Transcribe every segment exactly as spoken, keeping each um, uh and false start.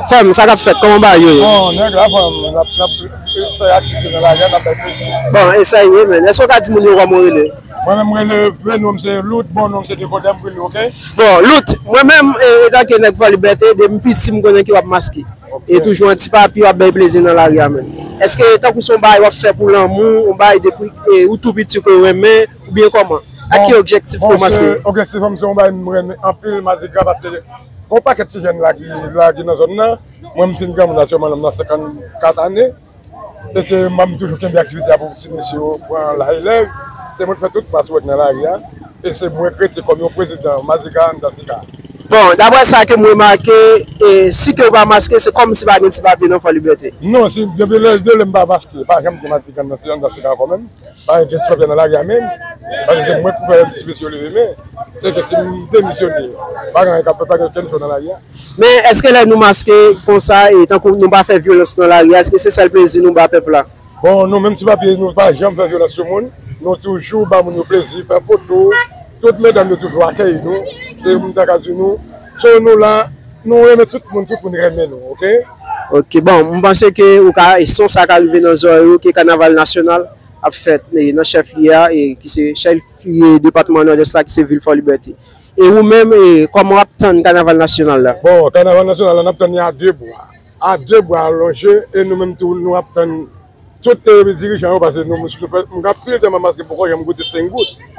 Frè m, sa k ap fèt? Kòman bagay yo ye? Bon, nèg la, frè m, n ap, n ap fè aktivite nan lari a, n ap bay plezi. Bon, e sa ye, men. Èske w ka di moun yo kòman w rele? Mwen menm, m rele, vre non m se Lout, bon non m se Dekodè, m rele, oke? Bon, Lout, mwen menm, e, etanke nèg Fò Libète, depi m piti, m konnen ke w ap maske. E toujou an ti papi, w ap bay plezi nan lari a, men. Èske tankou se yon bagay w ap fè pou lanmou, yon bagay depi, e, ou tou piti ke w renmen, oubyen kòman? Ak ki objektif ke w maske? Bon, se, objektif an m se yon bagay m renmen anpil, maziga, paske gon pakèt ti jèn la ki lage nan zòn nan. Mwen, m fin granmoun aktyèlman, m nan senkannkat ane. E se, m ap toujou kenbe aktivite a pou ti mesye yo pran la relèv. Se mwen k fè tout pas wòk nan lari a. E se mwen k rete kòm yon prezidan maziga anndan sika. Bon, daprè sa ke m remake, e, si ke w pa maske, se kòmsi pa gen ti papye nan Fò Libète. Non, si depi lè, de lè m pa maske, pa janm gen maziga anndan sika ankò menm. Pa gen ti papye nan lari a menm. Paske se mwen k pou fè ti mesye yo leve men. Se ke si m demisyone, pa gen anyen k ap fèt, pa gen okenn cho nan lari a. Men èske lè nou maske konsa, e tankou nou pa fè vyolans nan lari a, èske se sèl plezi nou ba pèp la? Bon, nou menm ti papye, nou pa janm fè vyolans sou moun. Nou toujou ba moun yo plezi, fè foto. Tout medam yo toujou akèyi nou. Se moun sa ka di nou, so nou la, nou renmen tout moun, tout moun renmen nou, oke? Oke, bon, m panse ke ou ka, e son sa ka rive nan zòrèy ou ke kanaval nasyonal ap fèt, e, nan chèf lye a, e, ki se chèf lye depatman Nòdès la, ki se vil Fò Libète. E ou menm, e, kòman w ap tann kanaval nasyonal la? Bon, kanaval nasyonal la, n ap tann li a de bra. A de bra lonje, e nou menm tou, nou ap tann tout, e, dirijan yo, paske nou, nou fè, m gen anpil tan m pa maske poko janm goute senk goud.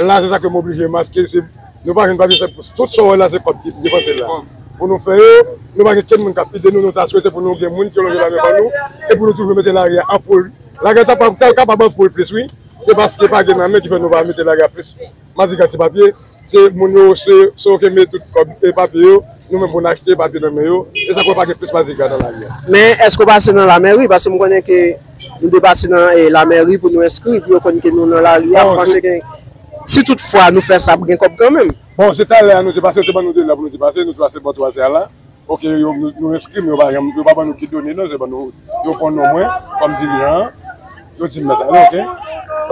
La, se sa ke m oblije maske, se, nou pa jwenn papye, se tout sa w wè la, se kòb ki depanse la. Pou nou fè yo, nou pa gen kenn moun k ap ede nou, nou ta swete pou nou gen moun ki lonje lamen ban nou, e pou nou toujou mete lari a an poul. Lari a ta pa, ta kapab an poul plis, wi. Se paske pa gen nan men ki fè nou pa mete lari a plis. Maziga ti papye, se moun yo, se, se yo ki mete tout kòb e papye yo, nou menm pou n achte papye nan men yo, e sa k fè pa gen plis maziga nan lari a. Men èske w pase nan lamèri? Paske m konnen ke nou te pase nan, e, lamèri pou nou enskri, pou yo konn ke nou nan lari a. M panse ke si tout fwa nou fè sa, ap gen kòb kanmenm. Bon, se talè a nou te pase, yo te ban nou de la pou nou te pase, nou te pase bò twazè a la. Oke, yo, nou, nou enskri, men yo pa janm, yo pa ban nou kit done, non, se ban nou, yo pran non mwen kòm dirijan an, yo di m sa, non, oke?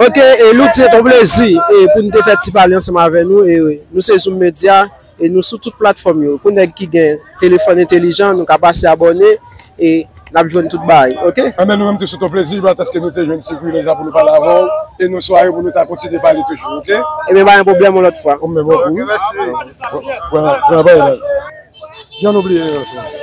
Oke, e, Lout, se yon plezi, e, pou nou te fè ti pale ansanm avè nou, e, nou se Zoom Media, e, nou sou tout platfòm yo. Pou nèg ki gen telefòn entelijan, nou ka pase abòne, e, n ap jwenn tout bagay, oke? Enben, nou menm tou se yon plezi, paske nou te jwenn ti privilèj la pou nou pale avè w, e nou sware pou nou ta kontinye pale toujou, oke? Enben, pa gen pwoblèm, yon lòt fwa. Ou menm, oke. Frè, frè, bay la. Jan nou bliye yo, frè.